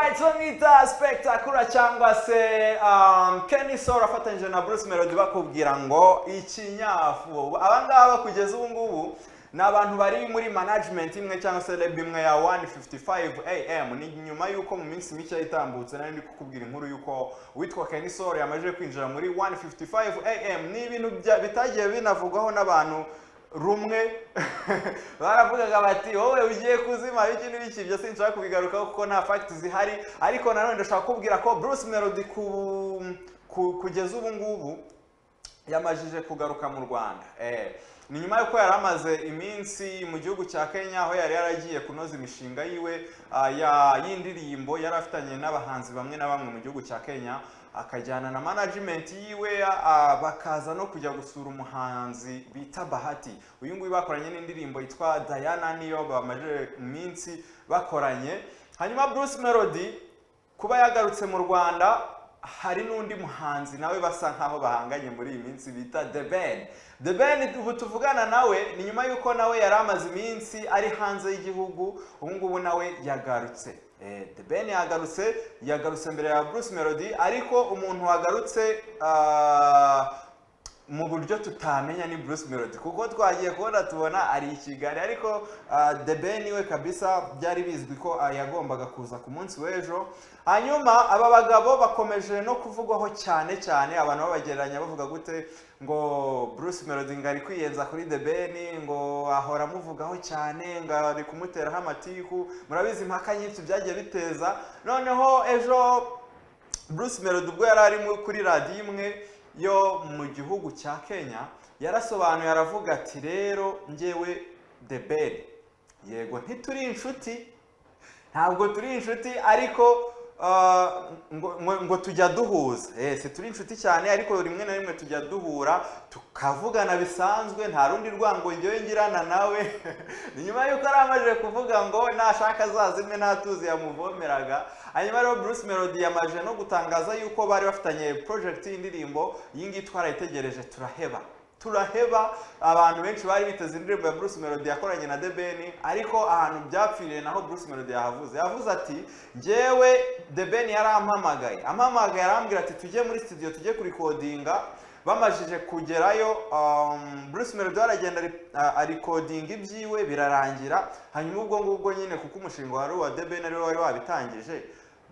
Alright, bamwita Spectacular cyangwa se Kenny Sol afatanyije na Bruce Melody, bakubwira ngo ikinyafu. Aba ngaba kugeza ubu ngubu ni abantu bari muri management imwe cyangwa se label imwe ya 155 AM. Ni nyuma y'uko mu minsi mike itambutse nari ndi kukubwira inkuru y'uko uwitwa Kenny Sol yamaze kwinjira muri 155 AM. Ni ibintu bitagiye binavugwaho n'abantu rumwe. Baravugaga bati: "Wowe ugiye kuzima," iki n'ibiki. Ibyo sinshaka kubigarukaho kuko nta fact zihari, ariko nanone ndashaka kubwira ko Bruce Melody kugeza ubu ngubu yamajije kugaruka mu Rwanda. Ni nyuma y'uko yari amaze iminsi mu gihugu cya Kenya, aho yari yaragiye kunoza imishinga yiwe y'indirimbo yari afitanye n'abahanzi bamwe na bamwe mu gihugu cya Kenya, akajyana na management yiwe, bakaza no kujya gusura umuhanzi bita Bahati. Uyu nguyu bakoranye n'indirimbo yitwa Diana, niyo bamaze iminsi bakoranye. Hanyuma Bruce Melody kuba yagarutse mu Rwanda, hari n'undi muhanzi nawe basa nkaho bahanganye muri iyi minsi bita The Ben. The Ben ubu tuvugana nawe, ni nyuma y'uko nawe yari amaze iminsi ari hanze y'igihugu, ubu ngubu nawe yagarutse. The Ben yagarutse, yagarutse mbere ya Bruce Melody, ariko umuntu wagarutse mu buryo tutamenya ni Bruce Melody, kuko twagiye kubona tubona ari i Kigali, ariko The Ben we kabisa byari bizwi ko yagombaga kuza ku munsi w'ejo. Hanyuma aba bagabo bakomeje no kuvugwaho cyane cyane, abantu babagereranya, bavuga gute ngo Bruce Melody ngo ari kwiyenza kuri The Ben, ngo ahora amuvugaho cyane, ngo ari kumuteraho amatiku. Murabizi impaka nyinshi byagiye biteza. Noneho ejo Bruce Melody ubwo yari ari kuri radiyo imwe yo mu gihugu cya Kenya, yarasobanuye, aravuga ati: "Rero njyewe The Ben, yego ntituri inshuti, ntabwo turi inshuti, ariko ngo tujya duhuza. Si turi inshuti cyane, ariko rimwe na rimwe tujya duhura tukavugana bisanzwe, nta rundi rwango njyewe ngirana nawe." Ni nyuma y'uko yari amaze kuvuga ngo nashaka azazimwe nta tuzi yamuvomeraga. Hanyuma rero Bruce Melody yamaze no gutangaza yuko bari bafitanye project y'indirimbo. Iyi ngiyi twarayitegereje turaheba, turaheba. Abantu benshi bari biteze indirimbo ya Bruce Melody yakoranye na The Ben, ariko ahantu byapfiriye naho Bruce Melody yahavuze. Yavuze ati: "Njyewe The Ben yarampamagaye, ampamagaye arambwira ati tujye muri studio, tujye kurikodinga." Bamajije kugerayo, Bruce Melody aragenda arikodinga ibyiwe birarangira. Hanyuma ubwo ngubwo nyine, kuko umushinga wari uwa The Ben, ariwe wari wabitangije,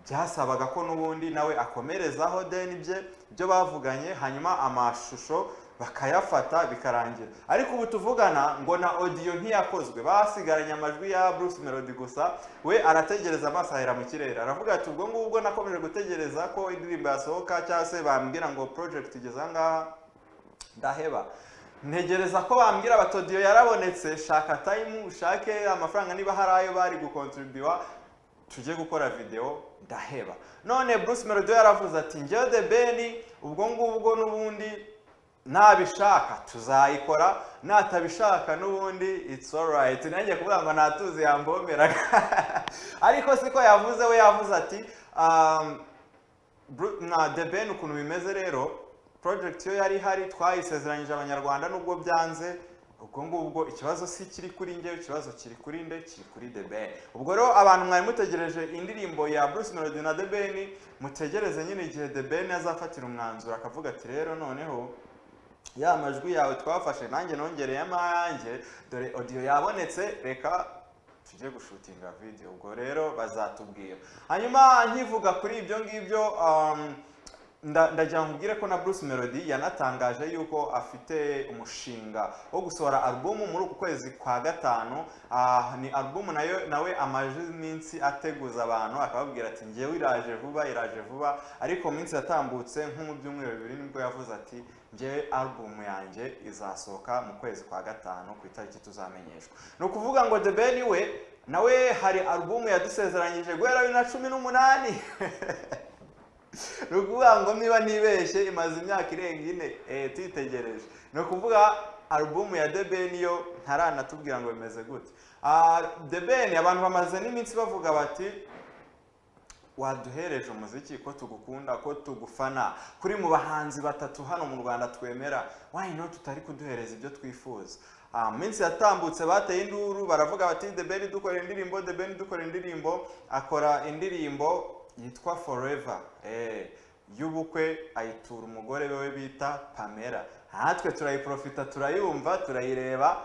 byasabaga ko n'ubundi nawe akomerezaho then ibye ibyo bavuganye, hanyuma amashusho bakayafata bikarangira. Ariko ubu tuvugana ngo na audio ntiyakozwe, basigaranye amajwi ya Bruce Melody gusa. We arategereza, amaso ahera mu kirere. Aravuga ati: "Ubwo ngubwo nakomeje gutegereza ko indirimbo yasohoka cyangwa se bambwira ngo project igeze aha ngaha, ndaheba. Ntegereza ko bambwira bati audio yarabonetse, shaka time, ushake amafaranga niba hari ayo bari gukontribuwa, tujye gukora video, ndaheba." None Bruce Melody yaravuze ati: "Njyewe The Ben, ubwo ngubwo n'ubundi nabishaka tuzayikora, natabishaka n'ubundi it's alright." Nanjye kuvuga ngo ntatuzi yambomeraga, ariko siko yavuze. We yavuze ati na The Ben ukuntu bimeze rero, project yo yari ihari, twayisezeranyije Abanyarwanda, nubwo byanze, ubwo ngubwo ikibazo si kiri kuri njyewe, ikibazo kiri kuri nde? Kiri kuri The Ben." Ubwo rero abantu mwari mutegereje indirimbo ya Bruce Melody na The Ben, mutegereze nyine igihe The Ben azafatira umwanzuro akavuga ati: "Rero noneho ya majwi yawe twafashe, nanjye nongereyemo ayanjye, dore audio yabonetse, reka tujye gushutinga video." Ubwo rero bazatubwira. Hanyuma nkivuga kuri ibyo ngibyo, ndagira ngo nkubwire ko na Bruce Melody yanatangaje yuko afite umushinga wo gusohora album muri uku kwezi kwa gatanu. Ni album nayo nawe amaze iminsi ateguza abantu, akababwira ati: "Ngewe iraje vuba, iraje vuba." Ariko mu minsi yatambutse, nko mu byumweru 2, nibwo yavuze ati: "Ngewe album yanjye izasohoka mu kwezi kwa gatanu ku itariki tuzamenyeshwa." Ni ukuvuga ngo The Ben we nawe hari album yadusezeranyije guhera 2018. Ni ukuvuga ngo niba ntibeshye imaze imyaka irenga 4 tuyitegereje. Ni ukuvuga album ya The Ben yo ntaranatubwira ngo bimeze gute. The Ben abantu bamaze n'iminsi bavuga bati: "Waduhereje umuziki ko tugukunda, ko tugufana, kuri mu bahanzi batatu hano mu Rwanda twemera, why not tutari kuduhereza ibyo twifuza?" Mu minsi yatambutse bateye induru, baravuga bati: "The Ben dukora indirimbo, The Ben dukora indirimbo." Akora indirimbo. yitwa Forever, y'ubukwe, ayitura umugore we bita Pamela. Natwe turayiprofita, turayumva, turayireba,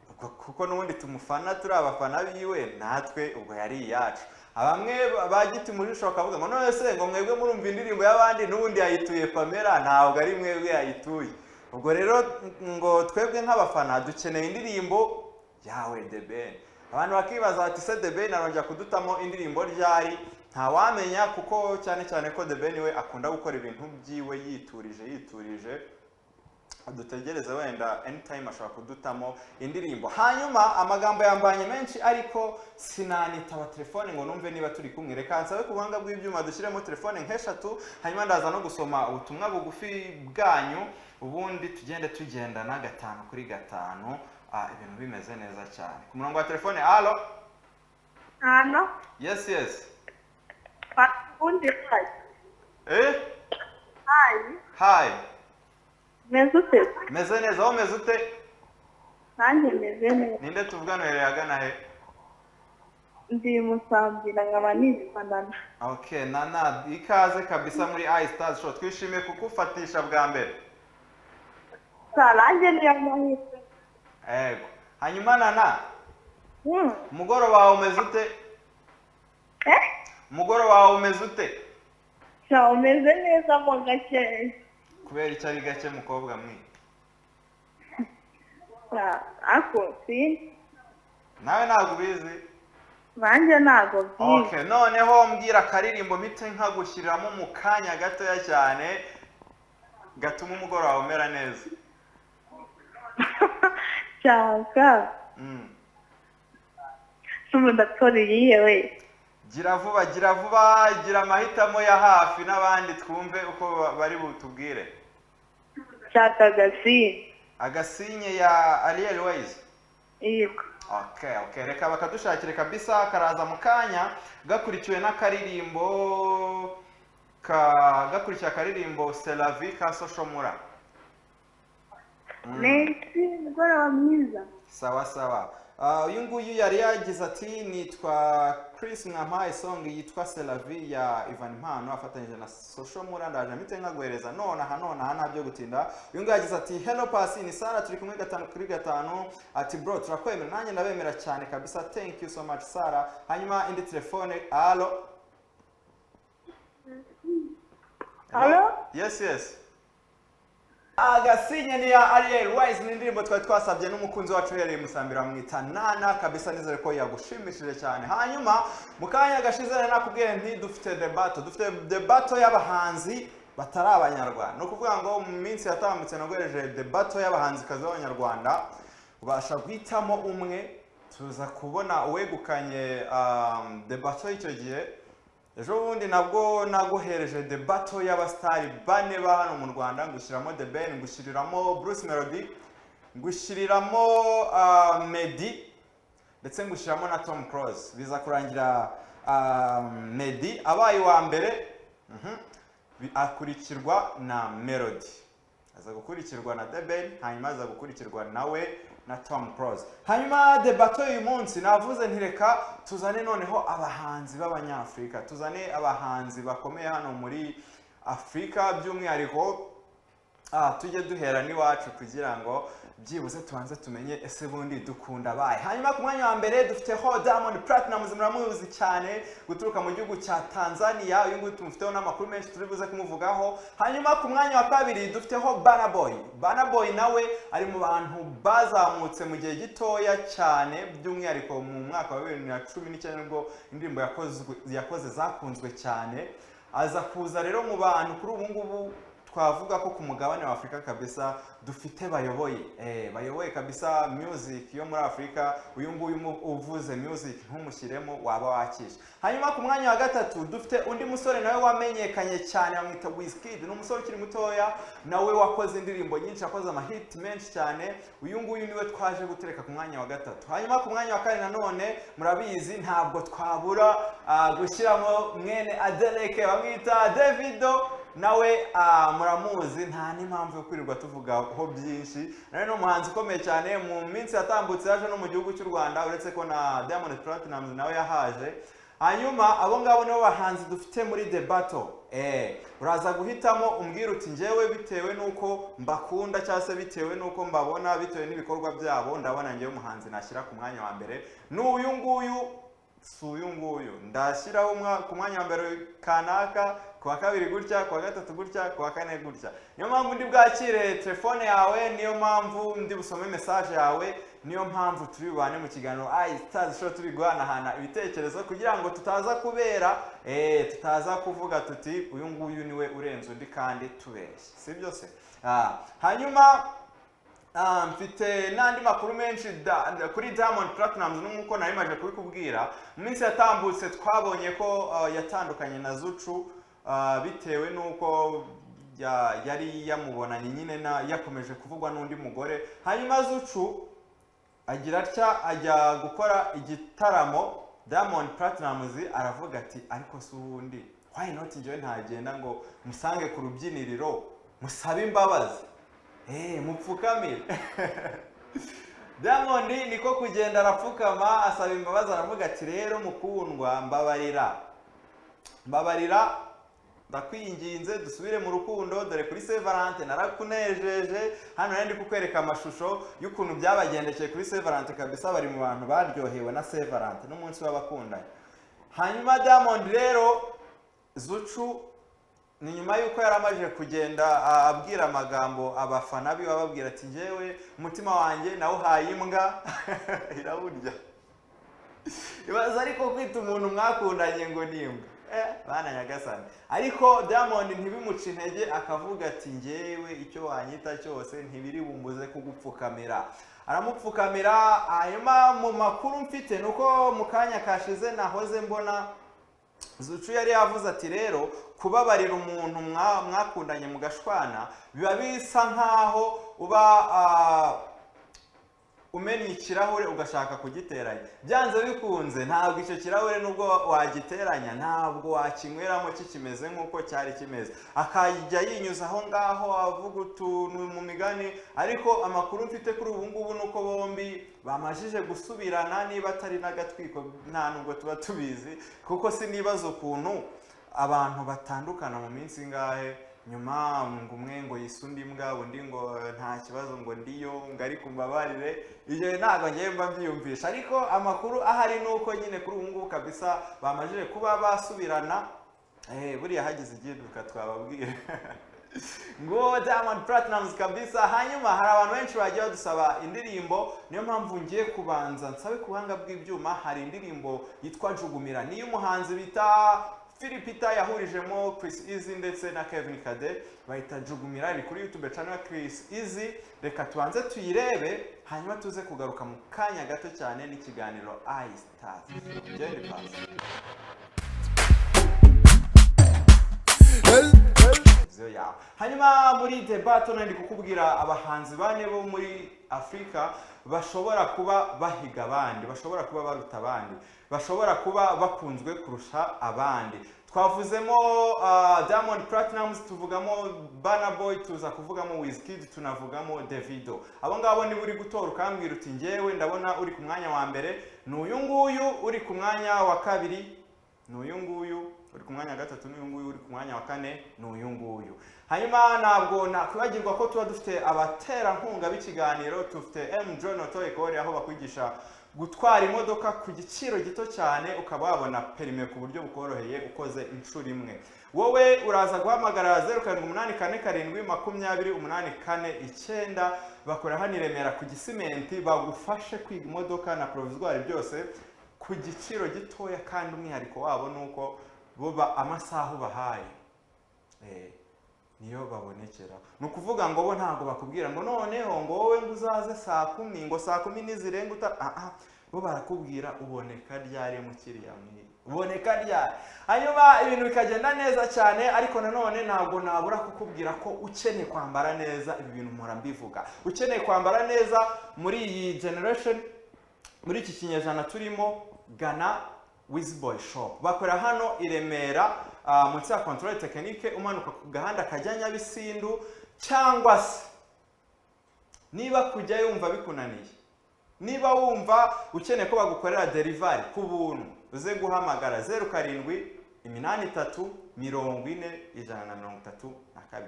ubwo kuko n'ubundi tumufana, turi abafana biwe, natwe ubwo yari iyacu. Bamwe ba giti mu jisho bakavuga ngo none se ngo mwebwe murumva indirimbo y'abandi, n'ubundi yayituye Pamela, ntabwo ari mwebwe yayituye. Ubwo rero ngo twebwe nk'abafana dukeneye indirimbo yawe The Ben. Abantu bakibaza bati se The Ben arongera kudutamo indirimbo ryari? Ntawamenya, kuko cyane cyane ko The Ben we akunda gukora ibintu byiwe yiturije yiturije. Dutegereze, wenda anytime ashobora kudutamo indirimbo. Hanyuma amagambo yambanye menshi, ariko sinanitaba telefone ngo numve niba turi kumwe. Reka nsabe ku buhanga bw'ibyuma dushyiremo telefone nk'eshatu, hanyuma ndaza no gusoma ubutumwa bugufi bwanyu, ubundi tugende tugendana gatanu kuri gatanu, ibintu bimeze neza cyane. Ku murongo wa telefone, allo? Hano. Yes. Undi, hi. Eh. Hi. Hi. Meze ute? Meze neza, wowe meze ute? Nanjye meze neza. Ninde tuvugana, uherereye ahagana he? Ndi Musambira, nkaba nitwa Nana. Okay, Nana, ikaze kabisa muri iStars Show. Twishimiye kukufatisha bwa mbere. Sa, nanjye niyo mahirwe. Ego. Hanyuma Nana, umugoroba wawe umeze ute? Eh? Umugoroba wawe umeze ute? Sha, umeze neza mo gakeya. Kubera icyo ari gake, mukobwa mwe? Sa, ako si Nawe ntabwo ubizi? Nanjye ntabwo byiza. Okay, noneho mbwira akaririmbo mpite nkagushyiriramo mu kanya gatoya cyane gatuma umugoroba wawe umera neza. Shaka. Ubu ndatora iyihe we? Gira vuba, gira vuba, gira amahitamo ya hafi n'abandi twumve uko bari butubwire. Shaka Agasinye. Agasinye ya Ariel Ways? Yego. Okay, reka bakadushakire kabisa, karaza mu kanya gakurikiwe n'akaririmbo ka gakurikiye akaririmbo Selavi ka Social Mura. Merci, umugoroba mwiza. Sawa sawa. Uyu nguyu yari yagize ati: "Nitwa Chris, mwampaye song yitwa Selavi ya Ivan Impano afatanyije na Social Mura." Ndaje mpite nkaguhereza nonaha nonaha, nta byo gutinda. Uyu nguyu yagize ati: "Hello Pasi, ni Sara, turi kumwe gatanu kuri gatanu." Ati: "Bro, turakwemera." Nanjye ndabemera cyane kabisa, thank you so much, Sara. Hanyuma indi telefone, allo? Allo? Yes. Agasinye ni ya Ariel Wise, ni indirimbo twari twasabye n'umukunzi wacu uhereye Musambira, mwita Nana kabisa. Nizere ko yagushimishije cyane. Hanyuma mu kanya gashize nari nakubwiye nti dufite debate, dufite debate y'abahanzi batari abanyarwanda. Ni ukuvuga ngo mu minsi yatambutse naguhereje debate y'abahanzikazi b'abanyarwanda, ubasha guhitamo umwe, tuza kubona uwegukanye debate y'icyo gihe. Ejo bundi nabwo naguhereje debate y'abasitari bane ba hano mu Rwanda, ngushyiramo The Ben, ngushyiriramo Bruce Melody, ngushyiriramo Meddy, ndetse ngushyiramo na Tom Close. Biza kurangira Meddy abaye uwa mbere, akurikirwa na Melody, aza gukurikirwa na The Ben, hanyuma aza gukurikirwa nawe na Tom Close. Hanyuma debate y'uyu munsi navuze nti reka tuzane noneho abahanzi b'abanyafurika, tuzane abahanzi bakomeye hano muri Afurika by'umwihariko, tujye duhera n'iwacu kugira ngo byibuze tubanze tumenye ese bundi dukunda abaye. Hanyuma ku mwanya wa mbere dufiteho Diamond Platnumz, muramuzi cyane, guturuka mu gihugu cya Tanzania. Uyu nguyu tumufiteho n'amakuru menshi turi buze kumuvugaho. Hanyuma ku mwanya wa kabiri dufiteho Burna Boy. Burna Boy nawe ari mu bantu bazamutse mu gihe gitoya cyane, by'umwihariko mu mwaka wa 2019 nibwo indirimbo yakoze zakunzwe cyane. Aza kuza rero mu bantu kuri ubu ngubu twavuga ko ku mugabane wa Afurika kabisa dufite bayoboye, bayoboye kabisa music yo muri Afurika. Uyu nguyu uvuze music ntumushyiremo waba wakishe. Hanyuma ku mwanya wa gatatu dufite undi musore nawe wamenyekanye cyane, bamwita Wizkid. Ni umusore ukiri mutoya nawe wakoze indirimbo nyinshi, yakoze amahit menshi cyane. Uyu nguyu niwe twaje gutereka ku mwanya wa gatatu. Hanyuma ku mwanya wa kane nanone murabizi ntabwo twabura gushyiramo mwene Adeleke, bamwita Davido. Nawe muramuzi, nta n'impamvu yo kwirirwa tuvugaho byinshi. Nawe ni umuhanzi ukomeye cyane, mu minsi yatambutse yaje no mu gihugu cy'u Rwanda, uretse ko na Diamond Platnumz nawe yahaje. Hanyuma abo ngabo nibo bahanzi dufite muri The Battle. Uraza guhitamo umbwira uti: "Njyewe bitewe n'uko mbakunda, cyangwa se bitewe n'uko mbabona, bitewe n'ibikorwa byabo, ndabona njyewe umuhanzi nashyira ku mwanya wa mbere ni uyu nguyu, si uyu nguyu. Ndashyiraho ku mwanya wa mbere kanaka, ku wa kabiri gutya, ku wa gatatu gutya, ku wa kane gutya." Niyo mpamvu ndi bwakire telefone yawe, niyo mpamvu ndi busome message yawe, niyo mpamvu turi bubane mu kiganiro iStars Show, turi guhanahana ibitekerezo kugira ngo tutaza kubera tutaza kuvuga tuti: "Uyu nguyu niwe urenze undi," kandi tubeshye. Si byo se? Hanyuma mfite n'andi makuru menshi kuri Diamond Platnumz. Nk'uko nari maje kubikubwira mu minsi yatambutse, twabonye ko yatandukanye na Zuchu, bitewe n'uko yari yamubonanye nyine na yakomeje kuvugwa n'undi mugore. Hanyuma Zuchu agira atya ajya gukora igitaramo, Diamond Platnumz aravuga ati: "Ariko si ubundi why not njyewe ntagenda ngo musange ku rubyiniriro, musabe imbabazi, mupfukamire?" Diamond niko kugenda arapfukama, asaba imbabazi, aravuga ati: "Rero mukundwa, mbabarira, mbabarira, ndakwinginze, dusubire mu rukundo. Dore kuri Saint Valentin narakunejeje." Hano nari ndi kukwereka amashusho y'ukuntu byabagendekeye kuri Saint Valentin. Kabisa bari mu bantu baryohewe na Saint Valentin n'umunsi w'abakundanye. Hanyuma Diamond rero, Zuchu ni nyuma y'uko yari amaze kugenda abwira amagambo abafana biwe, ababwira ati: "Njyewe umutima wanjye nawuhaye imbwa irawurya." Ibaza ariko kwita umuntu mwakundanye ngo ni imbwa! Bana nyagasani! Ariko Diamond ntibimuce intege, akavuga ati: "Njyewe icyo wanyita cyose ntibiri bumbuze kugupfukamira." Aramupfukamira. Hanyuma mu makuru mfite ni uko mu kanya kashize nahoze mbona Zuchu yari yavuze ati: "Rero kubabarira umuntu mwakundanye mugashwana biba bisa nkaho uba umennye ikirahure ugashaka kugiteranya. Byanze bikunze ntabwo icyo kirahure, nubwo wagiteranya, ntabwo wakinyweramo kikimeze nk'uko cyari kimeze." Akajya yinyuza aho ngaho avuga utuntu mu migani, ariko amakuru mfite kuri ubu ngubu ni uko bombi bamajije gusubirana, niba atari n'agatwiko nta nubwo tuba tubizi, kuko sinibaza ukuntu abantu batandukana mu minsi ingahe, nyuma ngo umwe ngo yise undi mbwa, undi ngo nta kibazo, ngo ndiyo, ngo ariko mbabarire. Ibyo ntabwo ngewe mba mbyiyumvisha, ariko amakuru ahari ni uko nyine kuri ubu ngubu kabisa bamajije kuba basubirana. Buriya hagize igihinduka twababwira. Ngo Diamond Platnumz kabisa. Hanyuma hari abantu benshi bagiye badusaba indirimbo, niyo mpamvu ngiye kubanza nsabe ku buhanga bw'ibyuma. Hari indirimbo yitwa Jugumira, niyo umuhanzi bita Phil Peter yahurijemo Chris Easy ndetse na Kevin Kade, bayita Jugumira, iri kuri YouTube channel ya Chris Easy. Reka tubanze tuyirebe, hanyuma tuze kugaruka mu kanya gato cyane n'ikiganiro iStars. Genda pasi televiziyo yawe. Hanyuma muri debate ndi kukubwira abahanzi bane bo muri Afurika bashobora kuba bahiga abandi, bashobora kuba baruta abandi, bashobora kuba bakunzwe kurusha abandi. Twavuzemo Diamond Platnumz, tuvugamo Burna Boy, tuza kuvugamo Wizkid, tunavugamo Davido. Abo ngabo niba uri gutora ukambwira uti: "Njyewe ndabona uri ku mwanya wa mbere ni uyu nguyu, uri ku mwanya wa kabiri ni uyu nguyu, uri ku mwanya wa gatatu n'uyu nguyu, uri ku mwanya wa kane ni uyu nguyu." Hanyuma ntabwo nakwibagirwa ko tuba dufite abaterankunga b'ikiganiro. Dufite M John Auto Ecole, aho bakwigisha gutwara imodoka ku giciro gito cyane, ukaba wabona permis ku buryo bukoroheye ukoze inshuro imwe. Wowe uraza guhamagara 0784720849. Bakora hano i Remera ku Gisimenti, bagufashe kwiga imodoka na provisoire byose ku giciro gitoya. Kandi umwihariko wabo ni uko bo amasaha ubahaye niyo babonekera. Ni ukuvuga ngo bo ntabwo bakubwira ngo noneho ngo wowe ngo uzaze saa 10, ngo saa 10 nizirenga uta ah, ah. Bo barakubwira: "Uboneka ryari mukiriya mwiza? Uboneka ryari?" Hanyuma ibintu bikagenda neza cyane. Ariko nanone ntabwo nabura kukubwira ko ukeneye kwambara neza, ibi bintu mpora mbivuga, ukeneye kwambara neza muri iyi generation, muri iki kinyejana turimo, gana Wizboy Shop. Bakorera hano i Remera, munsi ya Contrôle Technique, umanuka ku gahanda kajya Nyabisindu. Cyangwa se niba kujya yumva bikunaniye, niba wumva ukeneye ko bagukorera delivery ku buntu. Uze guhamagara 07 83 40 132,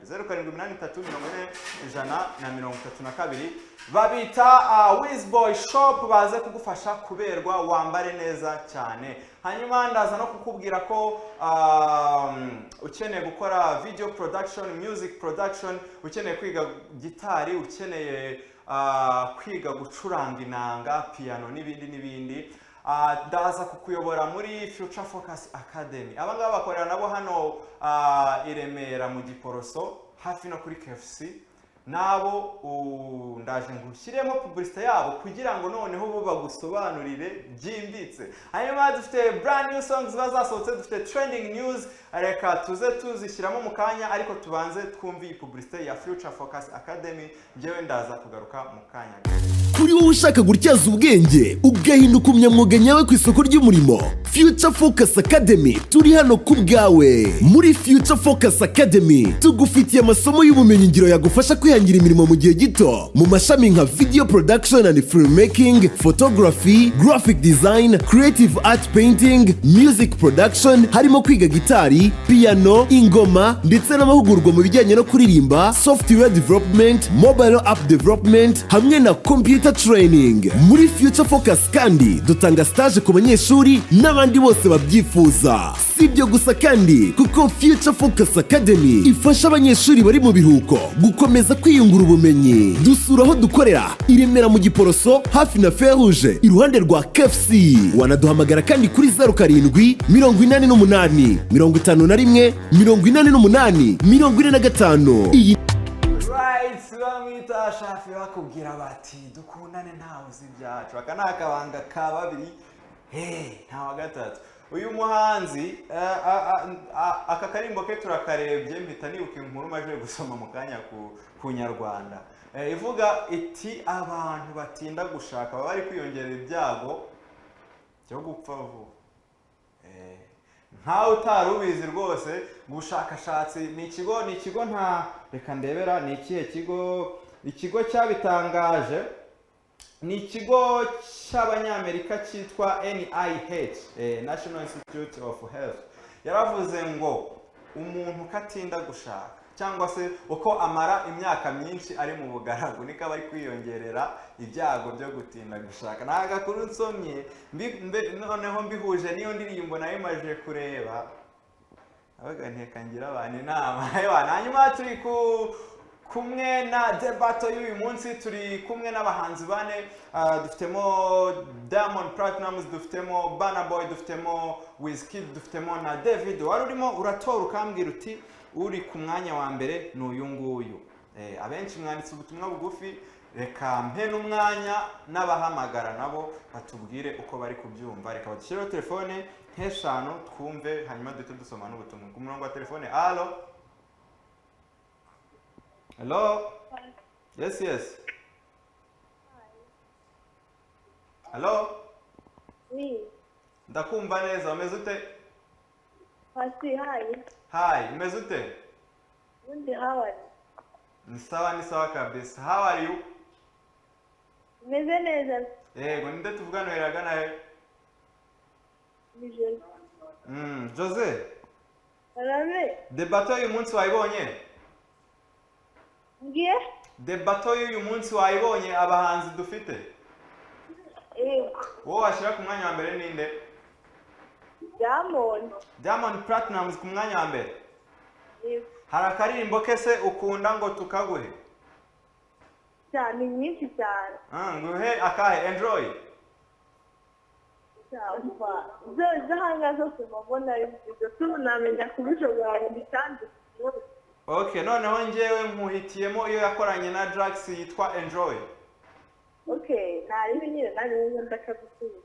07 83 40 132. Babita Wizboy Shop, baze kugufasha kuberwa wambare neza cyane. Hanyuma ndaza no kukubwira ko ukeneye gukora video production, music production, ukeneye kwiga gitari, ukeneye kwiga gucuranga inanga, piano n'ibindi n'ibindi, ndaza kukuyobora muri Future Focus Academy. Aba ngaba bakorera nabo hano i Remera mu Giporoso, hafi no kuri KFC. Nabo ndaje ngushyiremo publicité yabo kugira ngo noneho bo bagusobanurire byimbitse. Hanyuma dufite brand new songs bazasohotse, dufite trending news, reka tuze tuzishyiramo mu kanya, ariko tubanze twumve iyi publicité ya Future Focus Academy. Njyewe ndaza kugaruka mu kanya. Kuri wowe ushaka gutyaza ubwenge ugahinduka umunyamwuga nyawe ku isoko ry'umurimo, Future Focus Academy turi hano ku bwawe. Muri Future Focus Academy tugufitiye amasomo y'ubumenyingiro yagufasha kwihangira imirimo mu gihe gito, mu mashami nka video production and filmmaking, photography, graphic design, creative art painting, music production, harimo kwiga gitari, piano, ingoma, ndetse n'amahugurwa mu bijyanye no kuririmba, software development, mobile app development hamwe na computer training. Muri Future Focus kandi dutanga stage ku banyeshuri n'abandi bose babyifuza. Si ibyo gusa kandi, kuko Future Focus Academy ifasha abanyeshuri bari mu biruhuko gukomeza kwiyungura ubumenyi. Dusura aho dukorera i Remera mu Giporoso, hafi na Feruje, iruhande rwa KFC. Wanaduhamagara kandi kuri 07 88 51 88 45. Iyi Right, bamwita Shafi, bakubwira bati dukundane ntawe uzi ibyacu. Aka ni akabanga ka babiri, hey, nta wa gatatu. Uyu muhanzi aka karimbo ke turakarebye, mpita nibuka inkuru maje gusoma mu kanya ku Nyarwanda, ivuga iti abantu batinda gushaka baba bari kwiyongerera ibyago byo gupfa vuba. Nkawe utari ubizi rwose, ubushakashatsi ni ikigo nta, reka ndebera ni ikihe kigo. Ikigo cyabitangaje ni ikigo cy'Abanyamerika cyitwa NIH, National Institute of Health. Yaravuze ngo umuntu ukatinda gushaka, cyangwa se uko amara imyaka myinshi ari mu bugaragu, niko aba ari kwiyongerera ibyago byo gutinda gushaka. Ni agakuru nsomye noneho mbihuje n'iyo ndirimbo nayo imaze kureba, abaga nteka ngira abantu inama. Ewa, hanyuma turi ku kumwe na debato y'uyu munsi, turi kumwe n'abahanzi bane. Dufitemo Diamond Platnumz, dufitemo Burna Boy, dufitemo Wizkid, dufitemo na David. Wari urimo uratora ukambwira uti uri ku mwanya wa mbere ni uyu nguyu. Abenshi mwanditse ubutumwa bugufi, reka mpe n'umwanya n'abahamagara nabo batubwire uko bari kubyumva. Reka badushyireho telefone nk'eshanu twumve, hanyuma duhite dusoma n'ubutumwa ku murongo wa telefone. Allo, hello, yes, hello. Oui. Ndakumva neza, umeze ute? Pasi, hi. Hi, umeze ute? Ubundi how are you? Ni sawa, ni sawa kabisa. How are you? Umeze neza. Yego, ninde tuvugana, uheragana he? Ni Jose. Jose. Karame. Debato y'uyu munsi wayibonye? Ngiye? Debato y'uyu munsi wayibonye, abahanzi dufite? Yego. Wowe washyira ku mwanya wa mbere ninde? Diamond. Diamond Platnumz ku mwanya wa mbere? Yego. Hari akaririmbo ke se ukunda ngo tukaguhe? Cyane, nyinshi cyane. Ah, nguhe akahe? Enjoy. Cyangwa zahanga zose mbona ari nziza, tunamenya kubishobora ngo Okay, noneho njyewe nkuhitiyemo iyo yakoranye na Drax yitwa Enjoy. Okay, nari nyine nari ndakagusubiza.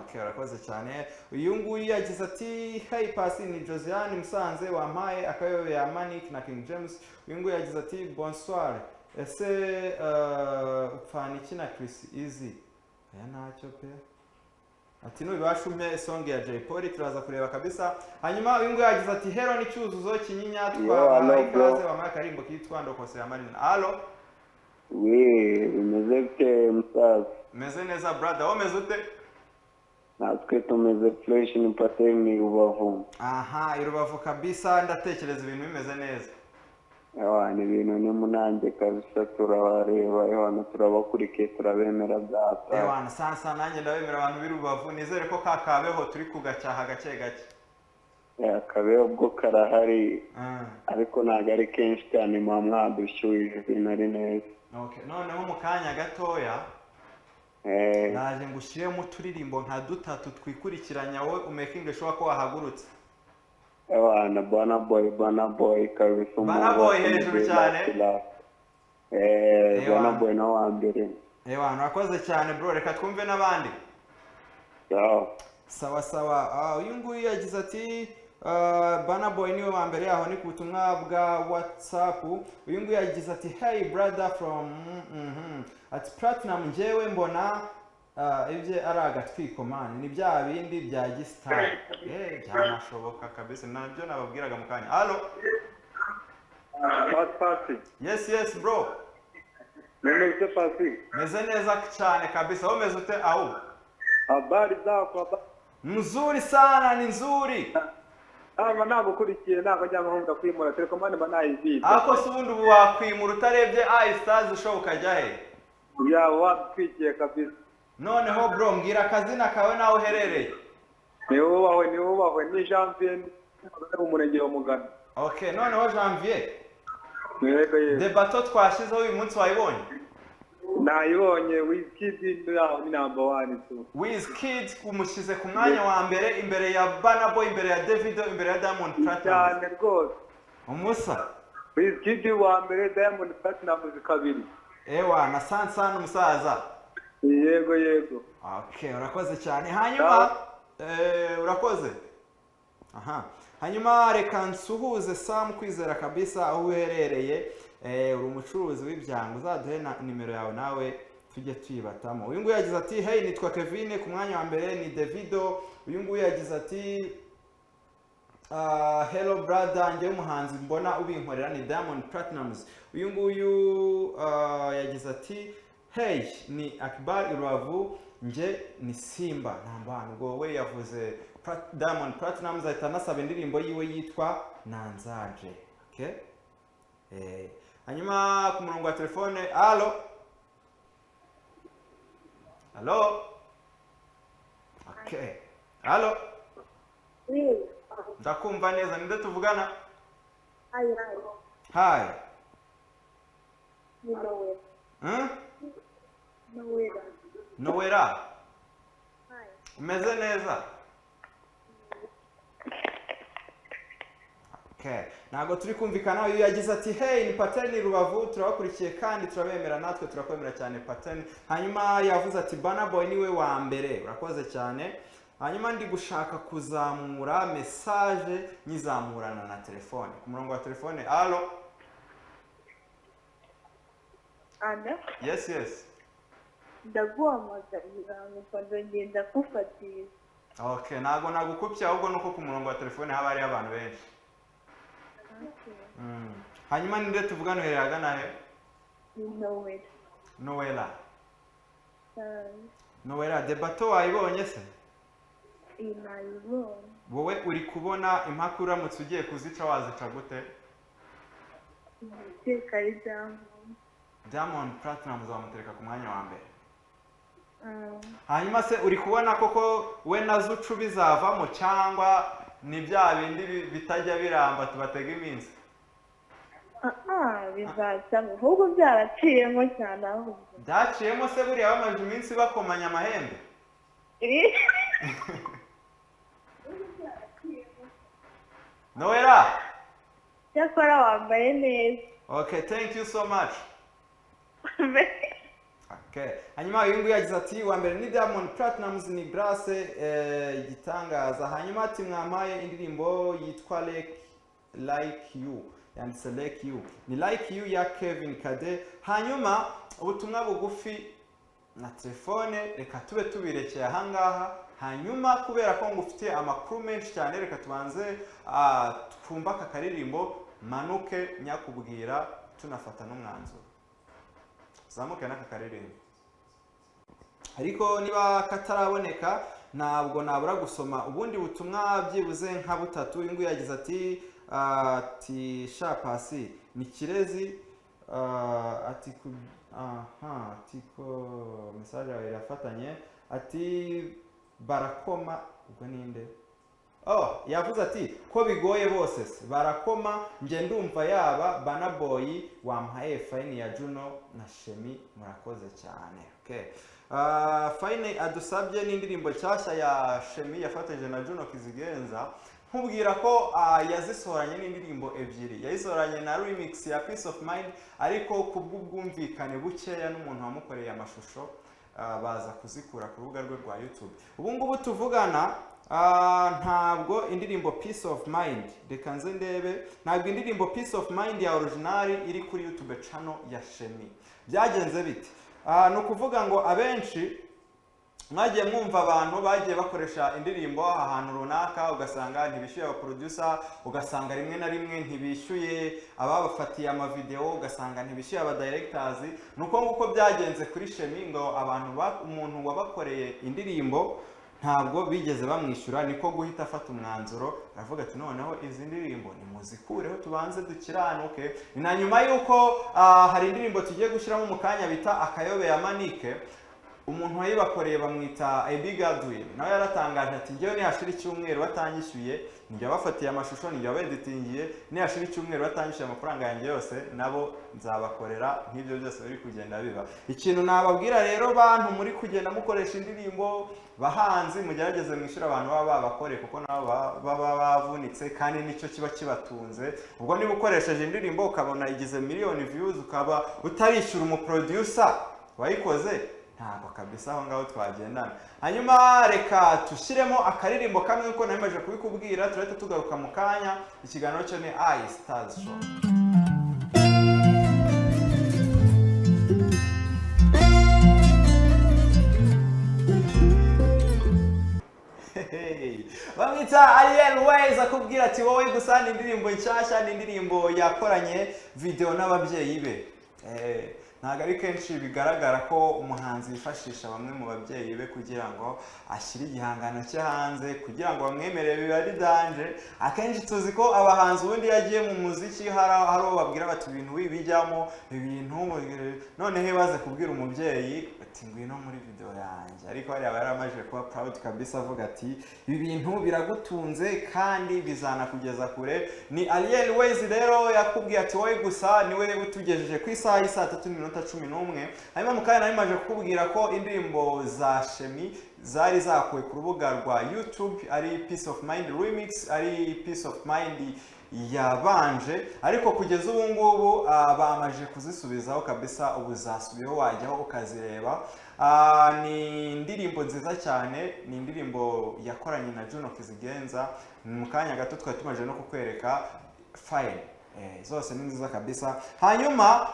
Okay, urakoze cyane. Uyu nguyu yagize ati hey Pasi, ni Josiane Musanze, wampaye akayobe ya Manik na King James. Uyu nguyu yagize ati bonsoir, ese upfana iki na Chris Easy? Aya ntacyo pe. Ati nubibasha umpe song ya Jay Polly, turaza kureba kabisa. Hanyuma uyu nguyu yagize ati hero ni Cyuzuzo Kinyinya, twabahaye Hello, bro. ikaze, wampaye akarimbo kitwa Ndokose ya Marina. Allo. We, umeze gute musaza? Meze neza brother, wowe umeze ute? Natwe tumeze fresh, ni Pateri ni Rubavu. Aha, i Rubavu kabisa, ndatekereza ibintu bimeze neza. Ewa, ni ibintu ni munange kabisa, turabareba ewana, turabakurikiye, turabemera byata. Ewana sansa, nanjye ndabemera abantu b'i Rubavu, nizere ko kakabeho turi kugacyaha gake gake. Akabeho ubwo karahari, ariko ntabwo ari kenshi cyane, muba mwadushyuhije ibintu ari neza. Okay, noneho mu kanya gatoya naje ngushyiremo uturirimbo nka dutatu twikurikiranya, wowe umekinge sure ko wahagurutse. Ewana, Burna Boy, Burna Boy kabisa. Burna Boy hejuru cyane. Burna Boy nawe wa mbere. Ewana, urakoze cyane bro, reka twumve n'abandi. Sawa. Sawa sawa. Uyu nguyu yagize ati Burna Boy niwe wa mbere, aho ni ku butumwa bwa WhatsApp. Uyu nguyu yagize ati hey brother from ati Platinum, njyewe mbona ibye ari agatwiko man, ni bya bindi bya gistar. Byanashoboka kabisa, nabyo nababwiraga mu kanya. Allo. Pasi. Yes yes bro. Meze pasi. Meze neza cyane kabisa, wowe umeze ute aho? Habari zako? Mzuri sana, ni nzuri. Aba nagukurikiye ntabwo njya nkunda kwimura telekomande mba nayizibye. Ako se ubundi ubu wakwimura utarebye iStars ushoboka ukajya he? Yaba watwikiye kabisa. Noneho bro, mbwira akazina kawe naho uherereye. Ni wubahwe, ni wubahwe, ni Janvier mu murenge wa Mugano. Okay, noneho Janvier. Yego yego. Debato twashyizeho uyu munsi wayibonye? Nayibonye, Wizkid ni number 1 tu. Wizkid umushyize ku mwanya wa mbere imbere ya Burna Boy, imbere ya Davido, imbere ya Diamond Platnumz. Cyane rwose. Umusa. Wizkid wa mbere, Diamond Platnumz kabiri. Ewa, na Sansan umusaza. Yego yego. Okay, urakoze cyane. Hanyuma urakoze. Aha. Hanyuma reka nsuhuze Sam Kwizera kabisa aho uherereye. Uri umucuruzi w'ibyango, uzaduhe na nimero yawe nawe tujye tuyibatamo. Uyu nguyu yagize ati hey, nitwa Kevin, ku mwanya wa mbere ni Davido. Uyu nguyu yagize ati hello brother, njye umuhanzi mbona ubinkorera ni Diamond Platnumz. Uyu nguyu yagize ati hey, ni Akbar Rubavu, nje ni Simba namba. Ubwo we yavuze Diamond Platnumz, ahita anasaba indirimbo yiwe yitwa Nanzaje. Okay? Hanyuma ku murongo wa telefone, allo. Allo. Okay. Allo. Ndakumva neza, ninde tuvugana? Hi. Hi. Ni Noella. Noella. Noella. Hi. Umeze neza? Okay. Ntabwo turi kumvikana. Uyu yagize ati hey, ni Pateni Rubavu, turabakurikiye kandi turabemera, natwe turakwemera cyane Pateni. Hanyuma yavuze ati Burna Boy niwe wa mbere, urakoze cyane. Hanyuma ndi gushaka kuzamura message nyizamurana na telefone. Ku murongo wa telefone, allo. Ana. Yes yes. Ndaguhamagara ngo ngenda kufatira. Okay, ntabwo nagukupye, ahubwo nuko ku murongo wa telefone haba hari abantu benshi. Hanyuma ninde tuvugana uherereye ahagana he? Ni Noella. Noella. Noella, debato wayibonye se? Nayibonye. Wowe uri kubona impaka uramutse ugiye kuzica wazica gute? Ndakeka ari Diamond. Diamond Platnumz wamutereka ku mwanya wa mbere. Hanyuma se uri kubona koko we na Zucu bizavamo cyangwa ni bya bindi bitajya biramba tubatega iminsi? Bizacamo, ahubwo byaraciyemo cyane ahubwo. Byaciyemo se buriya bamaze iminsi bakomanya amahembe? Noella. Cyakora wambaye neza. Okay, thank you so much. Okay. Hanyuma uyu nguyu yagize ati wa mbere ni Diamond Platnumz, ni Grace igitangaza. Hanyuma ati mwampaye indirimbo yitwa Like You, yanditse Like You, ni Like You ya Kevin Kade. Hanyuma ubutumwa bugufi na telefone reka tube tubirekeye ahangaha. Hanyuma kubera ko ngufitiye amakuru menshi cyane, reka tubanze twumva aka karirimbo manuke nyakubwira, tunafata n'umwanzuro. Zamuke n'aka karirimbo. Ariko niba kataraboneka Ntabwo nabura gusoma ubundi butumwa byibuze nka butatu. Uyu nguyu yagize ati ati sha Pasi ni Kirezi, ati aha, ati ko message yawe irafatanye, ati barakoma. Ubwo ninde? Oh, yavuze ati ko bigoye bose se barakoma, nje ndumva yaba Burna Boy wampaye fine ya Juno na Shemi, murakoze cyane. Okay. Fine adusabye n'indirimbo nshyashya ya Shemi yafatanyije na Juno Kizigenza, nkubwira ko yazisohoranye n'indirimbo ebyiri, yayisohoranye na remix ya Peace of Mind, ariko kubw'ubwumvikane bukeya n'umuntu wamukoreye amashusho baza kuzikura ku rubuga rwe rwa YouTube. Ubu ngubu tuvugana ntabwo indirimbo Peace of Mind, reka nze ndebe, ntabwo indirimbo Peace of Mind ya original iri kuri YouTube channel ya Shemi. Byagenze bite? Ni ukuvuga ngo abenshi mwagiye mwumva abantu bagiye bakoresha indirimbo ahantu runaka, ugasanga ntibishyuye abaproducer, ugasanga rimwe na rimwe ntibishyuye ababafatiye amavideo, ugasanga ntibishyuye abadirectors. Ni uko nguko byagenze kuri Shemi, ngo abantu umuntu wabakoreye indirimbo ntabwo bigeze bamwishyura, niko guhita afata umwanzuro aravuga ati noneho izi ndirimbo nimuzikureho tubanze dukiranuke. Ni na nyuma y'uko hari indirimbo tugiye gushyiramo mu kanya bita Akayobe ya Manike, umuntu wayibakoreye bamwita Ebi Godwin, nawe yaratangaje ati njyewe nihashira icyumweru batanyishyuye, njye bafatiye amashusho, njye abeditingiye, nihashira icyumweru batanyishyuye amafaranga yanjye yose nabo nzabakorera nk'ibyo byose biri kugenda biba. Ikintu nababwira rero bantu muri kugenda mukoresha indirimbo, bahanzi, mugerageze mwishyura abantu baba babakoreye, kuko nabo baba bavunitse kandi nicyo kiba kibatunze. Ubwo niba ukoresheje indirimbo ukabona igize miliyoni views ukaba utarishyura umuproducer wayikoze, ntabwo kabisa aho ngaho twagendana. Hanyuma reka tushyiremo akaririmbo kamwe nkuko nari kubikubwira, turahita tugaruka mu kanya. Ikiganiro cyo ni I Stars Show. Hey, bamwita Ariel Ways akubwira ati wowe gusa. Ni indirimbo nshyashya, ni indirimbo yakoranye video n'ababyeyi be. Ntabwo ari kenshi bigaragara ko umuhanzi yifashisha bamwe mu babyeyi be kugira ngo ashyire igihangano cye hanze, kugira ngo bamwemerere, biba ari danger. Akenshi tuzi ko abahanzi ubundi iyo agiye mu muziki hari uwo babwira bati ibintu wibijyamo, ibintu noneho baze kubwira umubyeyi ati ngwino muri video yanjye, ariko hariya aba yaramaze kuba proud kabisa, avuga ati ibi bintu biragutunze kandi bizanakugeza kure. Ni Ariel Ways rero yakubwiye ati wowe gusa, niwe utugejeje ku isaha y'isaa 3:11. Hanyuma mu kanya nari maje kukubwira ko indirimbo za Shemi zari zakuwe ku rubuga rwa YouTube, ari Peace of Mind remix, ari Peace of Mind yabanje, ariko kugeza ubu ngubu bamaje kuzisubizaho kabisa, ubu zasubiyeho wajyaho ukazireba. Ni indirimbo nziza cyane, ni indirimbo yakoranye na Juno Kizigenza. Mu kanya gato twari tumaje no kukwereka file zose ni nziza kabisa. Hanyuma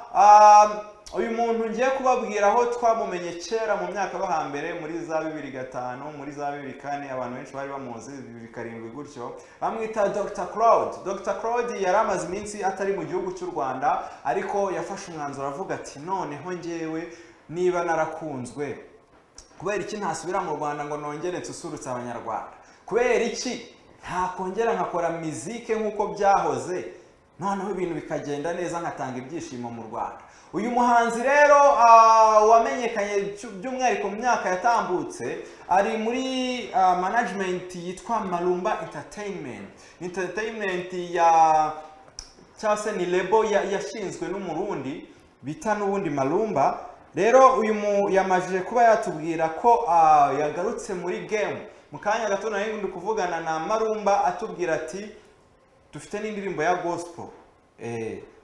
uyu muntu ngiye kubabwira aho twamumenye kera mu myaka yo hambere, muri za 2005, muri za 2004, abantu benshi bari bamuzi 2007 gutyo, bamwita Dr Claude. Dr Claude yari amaze iminsi atari mu gihugu cy'u Rwanda, ariko yafashe umwanzuro avuga ati noneho njyewe niba narakunzwe, kubera iki ntasubira mu Rwanda ngo nongere nsusurutse Abanyarwanda? Kubera iki ntakongera nkakora mizike nk'uko byahoze, noneho ibintu bikagenda neza nkatanga ibyishimo mu Rwanda? Uyu muhanzi rero wamenyekanye by'umwihariko mu myaka yatambutse, ari muri management yitwa Marumba Entertainment. Entertainment ya cyangwa se ni label yashinzwe n'Umurundi bita n'ubundi Marumba. Rero uyu yamajije kuba yatubwira ko yagarutse muri game. Mu kanya gato nari ndi kuvugana na Marumba atubwira ati dufite n'indirimbo ya gospel.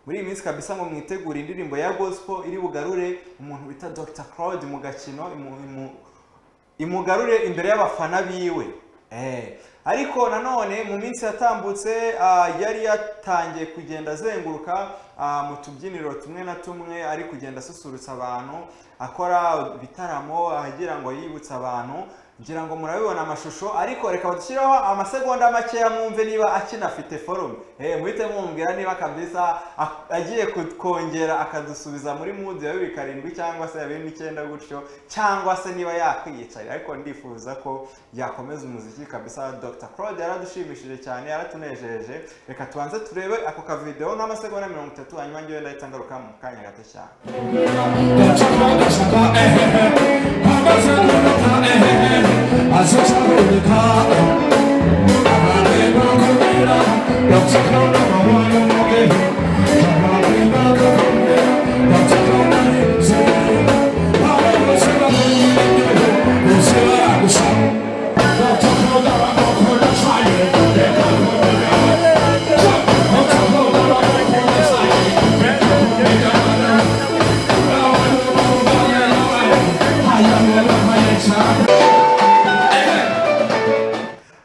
Muri iyi minsi kabisa ngo mwitegure indirimbo ya gospel iri bugarure umuntu bita Dr Claude mu gakino, imugarure imbere y'abafana biwe. Ariko nanone mu minsi yatambutse yari yatangiye kugenda azenguruka mu tubyiniro tumwe na tumwe, ari kugenda asusurutsa abantu, akora ibitaramo agira ngo yibutse abantu. Ngira ngo murabibona amashusho, ariko reka badushyireho amasegonda makeya mwumve niba akinafite forume. Muhite mumbwira niba kabisa agiye kongera akadusubiza muri mood ya 2007 cyangwa se ya 2009 gutyo, cyangwa se niba yakwiyicarira. Ariko ndifuza ko yakomeza umuziki kabisa. Dr Claude yaradushimishije cyane, yaratunejeje. Reka tubanze turebe ako kavideo nk'amasegonda 30, hanyuma njyewe ndahita ngaruka mu kanya gato cyane.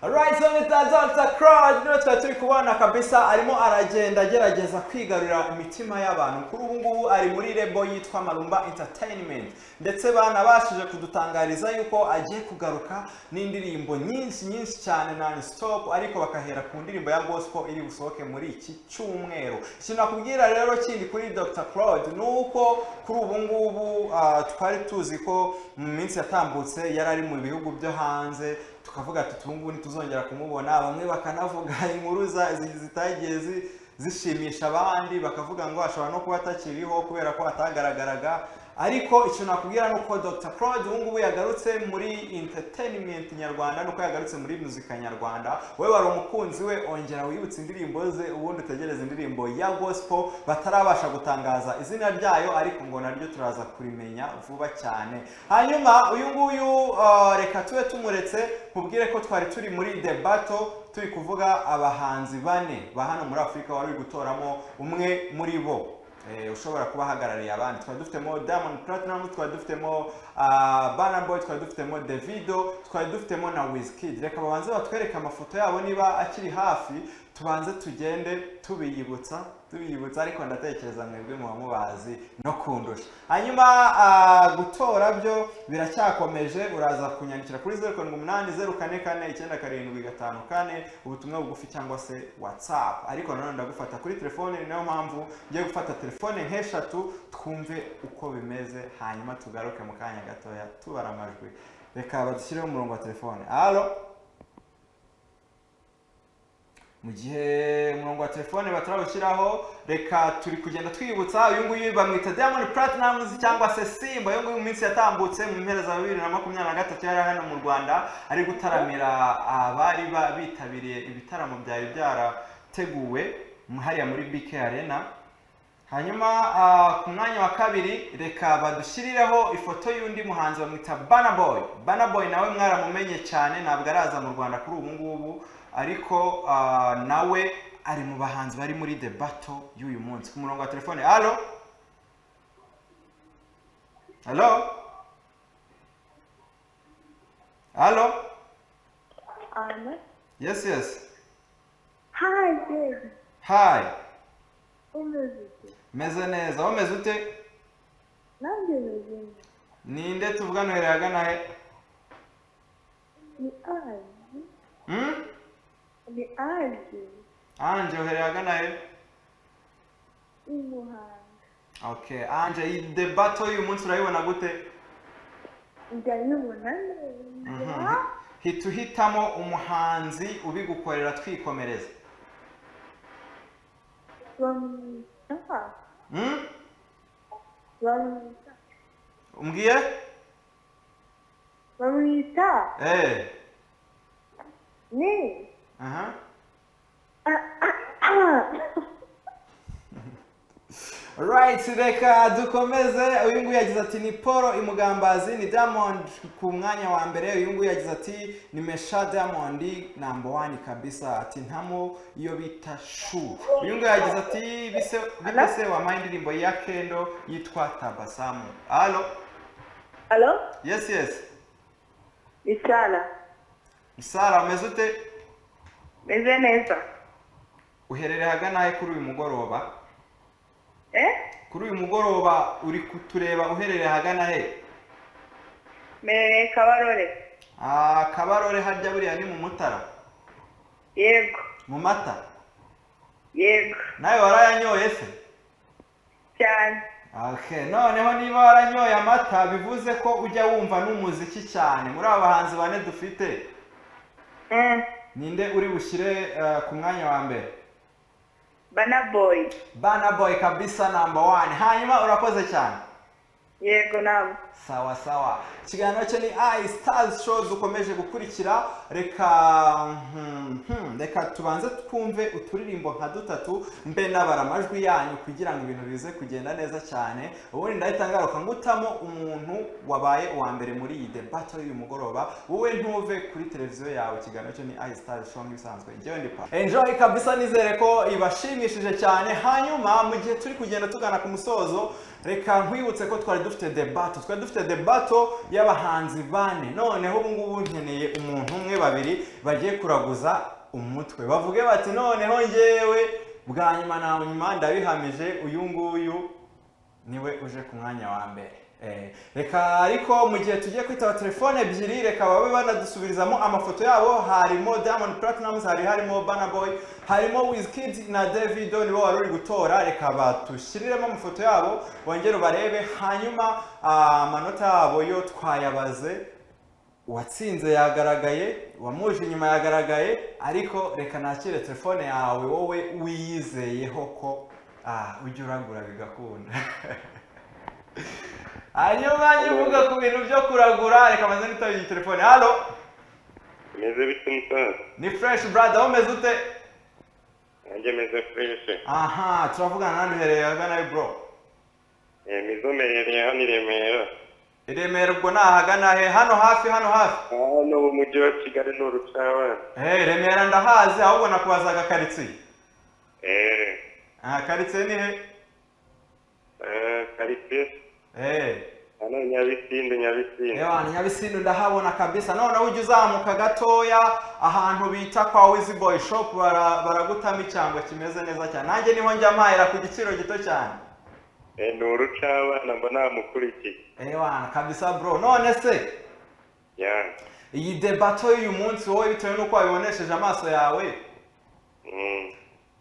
Alright, so Mr. Dr. Claude niwe twari turi kubona kabisa, arimo aragenda agerageza kwigarurira imitima y'abantu. Kuri ubu ngubu ari muri label yitwa Marumba Entertainment, ndetse banabashije kudutangariza yuko agiye kugaruka n'indirimbo nyinshi nyinshi cyane non stop, ariko bakahera ku ndirimbo ya gospel iri busohoke muri iki cyumweru. Ikintu nakubwira rero kindi kuri Dr. Claude ni uko kuri ubu ngubu twari tuzi ko mu minsi yatambutse yari ari mu bihugu byo hanze, tukavuga tuti ubu ngubu ntituzongera kumubona. Bamwe bakanavuga inkuru zitagiye zishimisha abandi, bakavuga ngo ashobora no kuba atakiriho kubera ko atagaragaraga. Ariko icyo nakubwira ni uko Dr. Claude ubu ngubu yagarutse muri entertainment nyarwanda, nuko yagarutse muri muzika nyarwanda. Wowe wari umukunzi we, ongera wibutse indirimbo ze, ubundi utegereze indirimbo ya gospel batarabasha gutangaza izina ryayo, ariko ngo naryo turaza kurimenya vuba cyane. Hanyuma uyu nguyu reka tube tumuretse, nkubwire ko twari turi muri The Battle, turi kuvuga abahanzi bane ba hano muri Afurika wari uri gutoramo umwe muri bo ushobora kuba ahagarariye abandi. Twari dufitemo Diamond Platnumz, twari dufitemo Burna Boy, twari dufitemo Davido, twari dufitemo na Wizkid. Reka babanze batwereke amafoto yabo niba akiri hafi, tubanze tugende tubiyibutsa, ariko ndatekereza mwebwe muba mubazi no kundusha. Hanyuma gutora byo biracyakomeje, uraza kunyandikira kuri 078 044 9754 ubutumwa bugufi cyangwa se WhatsApp. Ariko nanone ndagufata kuri telefone, ni nayo mpamvu ngiye gufata telefone nk'eshatu twumve uko bimeze, hanyuma tugaruke mu kanya gatoya tubara amajwi. Reka badushyireho umurongo wa telefone. Allo, mu gihe umurongo wa telefone batarawushyiraho, reka turi kugenda twibutsa uyu nguyu bamwita Diamond Platnumz cyangwa se Simba. Uyu nguyu mu minsi yatambutse mu mpera za 2023 yari hano mu Rwanda ari gutaramira abari bitabiriye ibitaramo byari byarateguwe hariya muri BK Arena. Hanyuma ku mwanya wa kabiri reka badushyirireho ifoto y'undi muhanzi bamwita Burna Boy. Burna Boy nawe mwaramumenye cyane, ntabwo araza mu Rwanda kuri ubu ngubu, ariko nawe ari mu bahanzi bari muri The Battle y'uyu munsi. Ku murongo wa telefone, allo allo allo. Yes, yes. Hi baby. Hi. Umeze ute? Meze neza, umeze ute? Nanjye meze neza. Ninde tuvugana uhereye ahagana he? Ni Ange. Ni Ange. Ange uhereye ahagana he? I Muhanga. Okay, Ange, iyi The Battle y'uyu munsi urayibona gute? Ndayibona neza. Hita uhitamo umuhanzi ubigukorera twikomereza. Bamwita. Bamwita. Umbwiye? Bamwita. Ni. Aha. Right, reka dukomeze. Uyu nguyu yagize ati ni Paul Imugambazi, ni Diamond ku mwanya wa mbere. Uyu nguyu yagize ati ni Mesha Diamond number 1 kabisa, ati ntamo iyo bita shu. Uyu nguyu yagize ati bise wampaye indirimbo ya Kendo yitwa Tabasamu. Allo. Allo? Yes, yes. Ni Sara. Ni Sara, umeze ute? Meze neza. Uherereye ahagana he kuri uyu mugoroba? Kuri uyu mugoroba uri kutureba uherereye ahagana he? Merere Kabarore. Ah, Kabarore harya buriya ni mu Mutara? Yego. Mu mata? Yego. Nawe warayanyoye se? Cyane. Okay, noneho niba waranyoye amata, bivuze ko ujya wumva n'umuziki cyane. Muri aba bahanzi bane dufite, ninde uri bushyire ku mwanya wa mbere? Burna Boy. Burna Boy kabisa, number one. Hanyuma urakoze cyane. Yego, nawe. Sawa sawa. Ikiganiro cyo ni i Stars Show dukomeje gukurikira. Reka reka tubanze twumve uturirimbo nka dutatu, mbe nabara amajwi yanyu kugira ngo ibintu bize kugenda neza cyane. Ubundi ndahita ngaruka ngutamo umuntu wabaye uwa mbere muri iyi debate y'uyu mugoroba. Wowe ntuve kuri televiziyo yawe. Ikiganiro cyo ni i Stars Show nk'ibisanzwe, njyewe ndi pa enjoy kabisa. Nizere ko ibashimishije cyane. Hanyuma mu gihe turi kugenda tugana ku musozo, reka nkwibutse ko twari dufite debate, twari dufite debate y'abahanzi bane. Noneho ubu ngubu nkeneye umuntu umwe, babiri bagiye kuraguza umutwe, bavuge bati: "Noneho ngewe bwa nyuma na nyuma ndabihamije, uyu nguyu niwe uje ku mwanya wa mbere." Reka ariko mu gihe tugiye kwitaba telefone ebyiri, reka babe banadusubirizamo amafoto yabo. Harimo Diamond Platnumz, hari harimo Burna Boy, harimo Wizkid na Davido, nibo wari uri gutora. Reka batushyiriremo amafoto yabo bongere ubarebe. Hanyuma amanota yabo yo twayabaze, uwatsinze yagaragaye, uwamuje inyuma yagaragaye. Ariko reka nakire telefone yawe, wowe wiyizeyeho ko ujya uragura bigakunda. Hanyuma nkivuga ku bintu byo kuragura, reka maze nitabe iyi telefone. Halo? Meze bite, musaza? Ni fresh, brother. Wowe umeze ute? Nanjye meze fresh. Aha turavugana nandi, uherereye ahagana he, bro? Mizo, merereye hano i Remera. I Remera ubwo ni ahagana he? Hano hafi, hano hafi? Hano mu mujyi wa Kigali, ni urucabana. Hey, Remera ndahazi, ahubwo nakubazaga karitsiye. Aha karitsiye ni he? Karitsiye hano Nyabisindu, Nyabisindu. Ewa, Nyabisindu ndahabona kabisa. Noneho ujya uzamuka gatoya ahantu bita kwa Wizzy Boy Shop, baragutama icyangwe kimeze neza cyane. Nanjye niho njya mpahira ku giciro gito cyane. Ni urucabana, mba namukurikiye. Ewa kabisa, bro. None se ya iyi debate y'uyu munsi, wowe bitewe n'uko wabibonesheje amaso yawe,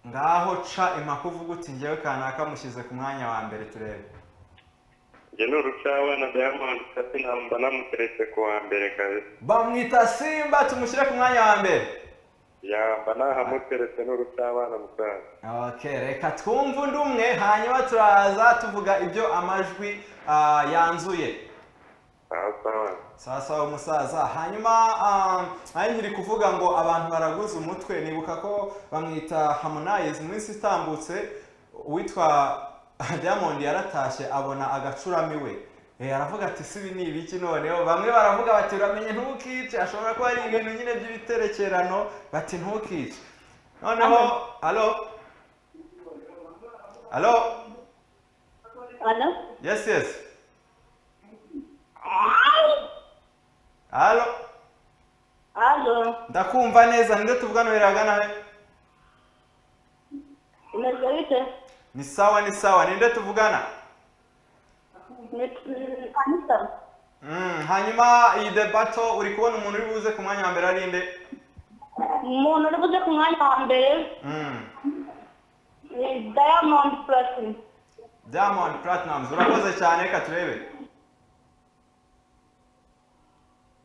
ngaho ca impaka, uvuga uti: "Njyewe kanaka mushyize ku mwanya wa mbere," turebe. Njye ni urucabana, Diamond Platnumz mba namuteretse ku wa mbere kabisa. Bamwita Simba, tumushyire ku mwanya wa mbere. Ya, mba nahamuteretse, ni urucabana, musaza. Okay, reka twumve undi umwe, hanyuma turaza tuvuga ibyo amajwi yanzuye. Sawa sawa. Sawa sawa, umusaza. Hanyuma nanjye nkiri kuvuga ngo abantu baraguza umutwe, nibuka ko bamwita Harmonize, mu minsi itambutse uwitwa Diamond yaratashye abona agacurami we. Aravuga ati: "Si ibi ni ibiki?" Noneho bamwe baravuga bati: "Uramenye ntukice, ashobora kuba ari ibintu nyine by'ibiterekerano," bati: "Ntukice." Noneho alo, alo? Alo? Yes, alo? Alo? Ndakumva neza. Ninde tuvugana, uhereye ahagana he? Umeze bite? Ni sawa, ni sawa. Ninde tuvugana? Ni Anita. Hanyuma iyi debate, uri kubona umuntu uri buze ku mwanya wa mbere ari nde? Umuntu uri buze ku mwanya wa mbere ni Diamond Platnumz. Diamond Platnumz, urakoze cyane. Reka turebe.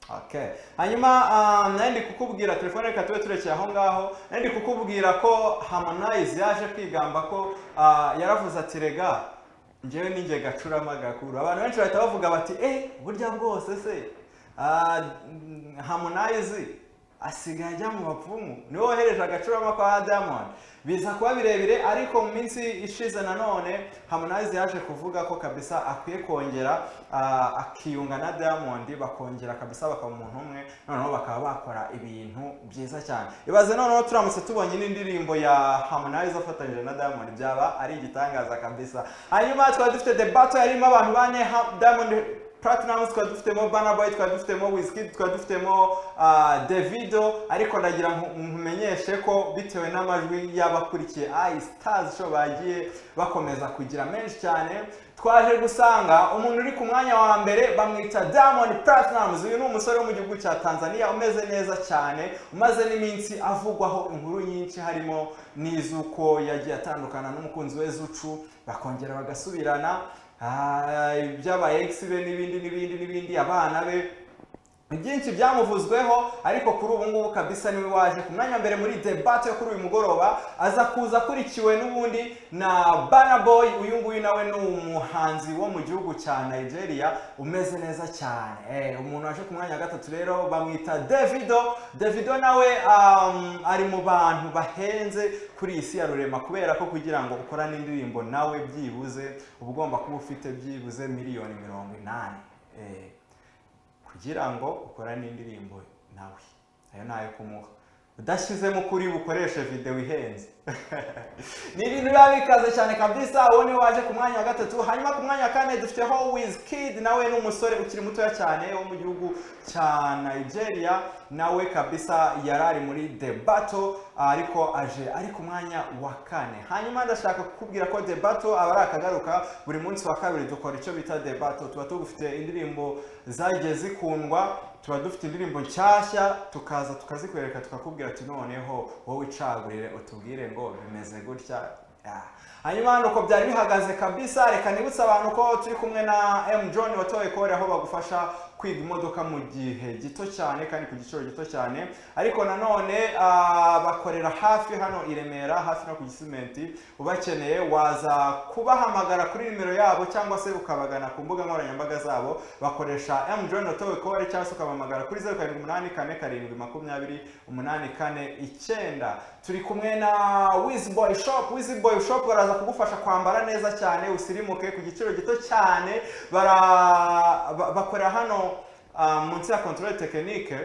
Okay. Hanyuma nari ndi kukubwira telefone, reka tube turekeye aho ngaho. Nari ndi kukubwira ko Harmonize yaje kwigamba ko yaravuze ati: "Rega njyewe ninjye gacurama gakuru." Abantu benshi bahita bavuga bati: "Eh, burya bwose se Harmonize asigaye ajya mu bapfumu, niwe wohereje agacurama kwa Diamond?" Biza kuba birebire, ariko mu minsi ishize nanone Harmonize yaje kuvuga ko kabisa akwiye kongera akiyunga na Diamond, bakongera kabisa bakaba umuntu umwe, noneho bakaba bakora ibintu byiza cyane. Ibaze noneho turamutse tubonye n'indirimbo ya Harmonize afatanyije na Diamond, byaba ari igitangaza kabisa. Hanyuma twari dufite debate yarimo abantu bane: Diamond Platnumz, twari dufitemo Burna Boy, twari dufitemo Wizkid, twari dufitemo Davido. Ariko ndagira ngo nkumenyeshe ko bitewe n'amajwi y'abakurikiye i Stars Show bagiye bakomeza kugira menshi cyane. Twaje gusanga umuntu uri ku mwanya wa mbere bamwita Diamond Platnumz. Uyu ni umusore wo mu gihugu cya Tanzania umeze neza cyane, umaze n'iminsi avugwaho inkuru nyinshi, harimo n'iz'uko yagiye atandukana n'umukunzi we Zuchu bakongera bagasubirana, iby'aba ex be n'ibindi n'ibindi n'ibindi, abana be, byinshi byamuvuzweho. Ariko kuri ubu ngubu kabisa niwe waje ku mwanya wa mbere muri debate yo kuri uyu mugoroba, aza kuza akurikiwe n'ubundi na Burna Boy. Uyu nguyu nawe ni umuhanzi wo mu gihugu cya Nigeria umeze neza cyane. Umuntu waje ku mwanya wa gatatu rero bamwita Davido. Davido nawe ari mu bantu bahenze kuri iyi si ya rurema, kubera ko kugira ngo ukorane indirimbo nawe byibuze uba ugomba kuba ufite byibuze miliyoni 80 kugira ngo ukorane indirimbo nawe. Ayo ni ayo kumuha udashyizemo kuri bukoreshe videwo ihenze. Ni ibintu biba bikaze cyane kabisa. Uwo niwe waje ku mwanya wa gatatu. Hanyuma ku mwanya wa kane dufiteho Wizkid, nawe ni umusore ukiri mutoya cyane wo mu gihugu cya Nigeria. Nawe kabisa yari ari muri The Battle, ariko aje ari ku mwanya wa kane. Hanyuma ndashaka kukubwira ko The Battle aba ari akagaruka. Buri munsi wa kabiri dukora icyo bita The Battle. Tuba tugufite indirimbo zagiye zikundwa, tuba dufite indirimbo nshyashya, tukaza tukazikwereka, tukakubwira ati: "Noneho wowe icagurire, utubwire ngo bimeze gutya." Hanyuma hano uko byari bihagaze kabisa. Reka nibutse abantu ko turi kumwe na M John watoye kore, aho bagufasha kwiga imodoka mu gihe gito cyane kandi ku giciro gito cyane. Ariko nanone bakorera hafi hano i Remera, hafi no ku Gisimenti. Ubakeneye waza kubahamagara kuri nimero yabo cyangwa se ukabagana ku mbuga nkoranyambaga zabo bakoresha M John watowe kore, cyangwa se ukabahamagara kuri 0784 72 08 49. Turi kumwe na Wizboy Shop. Wizboy Shop baraza kugufasha kwambara neza cyane, usirimuke ku giciro gito cyane. Bakorera hano munsi ya Contrôle Technique,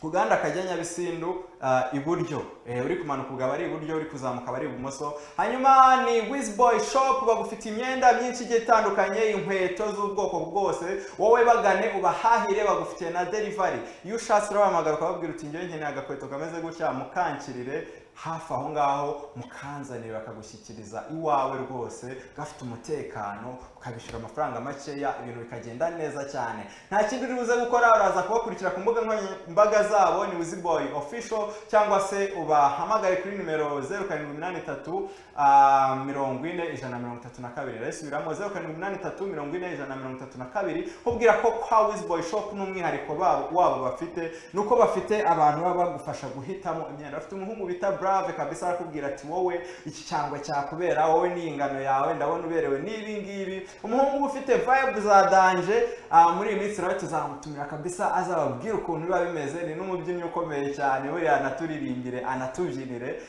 ku gahanda kajya Nyabisindu, iburyo. Uri kumanuka ubwo aba ari iburyo, uri kuzamuka aba ari ibumoso. Hanyuma ni Wizboy Shop, bagufite imyenda myinshi igiye itandukanye, inkweto z'ubwoko bwose. Wowe bagane ubahahire, bagufitiye na delivery. Iyo ushatse urabahamagara ukababwira uti: "Njyewe nkeneye agakweto kameze gutya, mukankirire hafi aho ngaho, mukanzanire," bakagushyikiriza iwawe rwose gafite umutekano, ukabishyura amafaranga makeya, ibintu bikagenda neza cyane. Nta kindi uri buze gukora, uraza kubakurikira ku mbuga nkoranyambaga zabo, ni Wizboy Official, cyangwa se ubahamagare kuri nimero 0783 40 132. Ndayisubiramo: 0783 40 132. Nkubwira ko kwa Wizboy Shop n'umwihariko wabo bafite ni uko bafite abantu baba bagufasha guhitamo imyenda. Bafite umuhungu bita Brave kabisa, arakubwira ati: "Wowe iki cyangwa cyakubera, wowe ni ingano yawe, ndabona uberewe n'ibi ngibi." Umuhungu uba ufite vibe za danger. Muri iyi minsi nawe tuzamutumira kabisa, azababwira ukuntu biba bimeze. Ni n'umubyinnyi ukomeye cyane, buriya anaturirimbire, anatubyinire.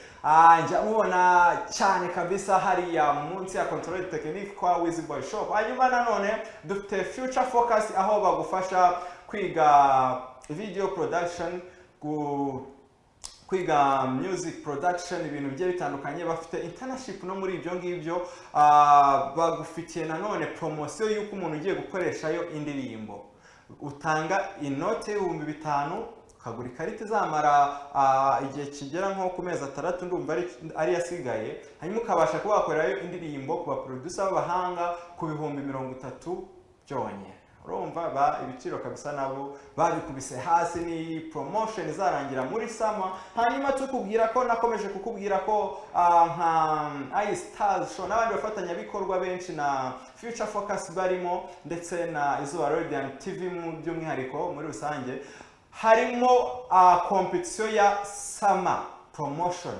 Njya mubona cyane kabisa hariya munsi ya Contrôle Technique kwa Wizboy Shop. Hanyuma nanone dufite Future Focus, aho bagufasha kwiga video production, kwiga music production, ibintu bigiye bitandukanye. Bafite internship no muri ibyo ngibyo. Bagufitiye nanone promosiyo y'uko umuntu ugiye gukoreshayo indirimbo, utanga inote y'ibihumbi 5 ukagura ikarita izamara igihe kigera nko ku mezi 6, ndumva ari asigaye. Hanyuma ukabasha kuba wakorerayo indirimbo ku baproducer b'abahanga ku 30,000 byonyine. Urumva ba ibiciro kabisa nabo babikubise hasi. Ni promotion izarangira muri summer. Hanyuma tukubwira ko nakomeje kukubwira ko nka iStars Show n'abandi bafatanyabikorwa benshi na Future Focus barimo, ndetse na Izuba Radiant TV mu by'umwihariko, muri rusange harimo competition ya summer promotion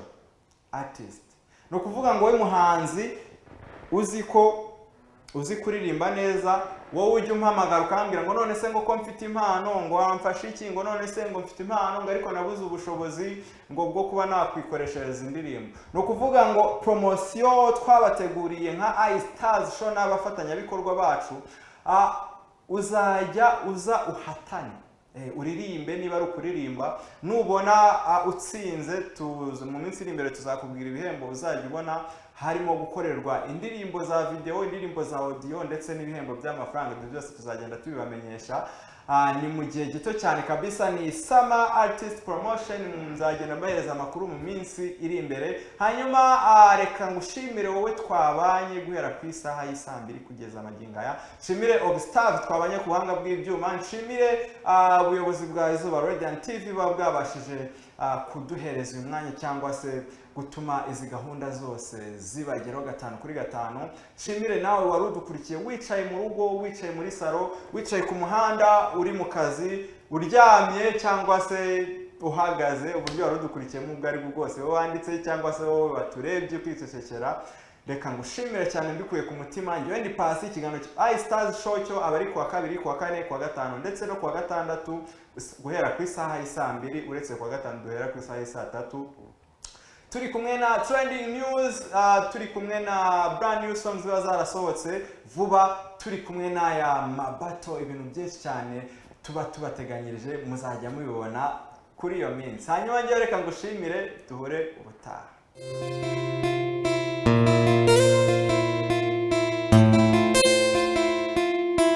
artist. Ni ukuvuga ngo wowe muhanzi uzi ko uzi kuririmba neza, wowe ujya umpamagara ukambwira ngo: "None se ngo ko mfite impano, ngo wamfashe iki?" Ngo: "None se ngo mfite impano, ngo ariko nabuze ubushobozi ngo bwo kuba nakwikoreshereza indirimbo." Ni ukuvuga ngo promosiyo twabateguriye nka iStars Show n'abafatanyabikorwa bacu, uzajya uza uhatane, uririmbe niba ari ukuririmba. Nubona utsinze, mu minsi iri imbere tuzakubwira ibihembo uzajya ubona, harimo gukorerwa indirimbo za video, indirimbo za audio, ndetse n'ibihembo by'amafaranga. Ibyo byose tuzagenda tubibamenyesha. Ni mu gihe gito cyane kabisa, ni Summer Artist Promotion. Nzagenda mbahereza amakuru mu minsi iri imbere. Hanyuma reka ngushimire wowe twabanye guhera ku isaha y'isaa 2 kugeza magingo aya. Nshimire Augustave twabanye ku buhanga bw'ibyuma, nshimire ubuyobozi bwa Izuba Radiant TV buba bwabashije kuduhereza uyu mwanya cyangwa se gutuma izi gahunda zose zibageraho 5 kuri 5. Nshimire nawe wari udukurikiye wicaye mu rugo, wicaye muri salo, wicaye ku muhanda, uri mu kazi, uryamye cyangwa se uhagaze, uburyo wari udukurikiyemo ubwo ari bwo bwose, wowe wanditse cyangwa se wowe baturebye kwicecekera, reka ngushimire cyane mbikuye ku mutima. Njyewe ndi Pasi. Ikiganiro cya iStars Show cyo aba ari kuwa kabiri, kuwa kane, kuwa gatanu ndetse no kuwa gatandatu guhera ku isaha y'isaa 2, uretse kuwa gatanu duhera ku isaha y'isaa 3. Turi kumwe na trending news, turi kumwe na brand new songs ziba zarasohotse vuba, turi kumwe n'aya mabato, ibintu byinshi cyane tuba tubateganyirije, muzajya mubibona kuri iyo minsi. Hanyuma njyewe reka ngushimire, duhure ubutaha.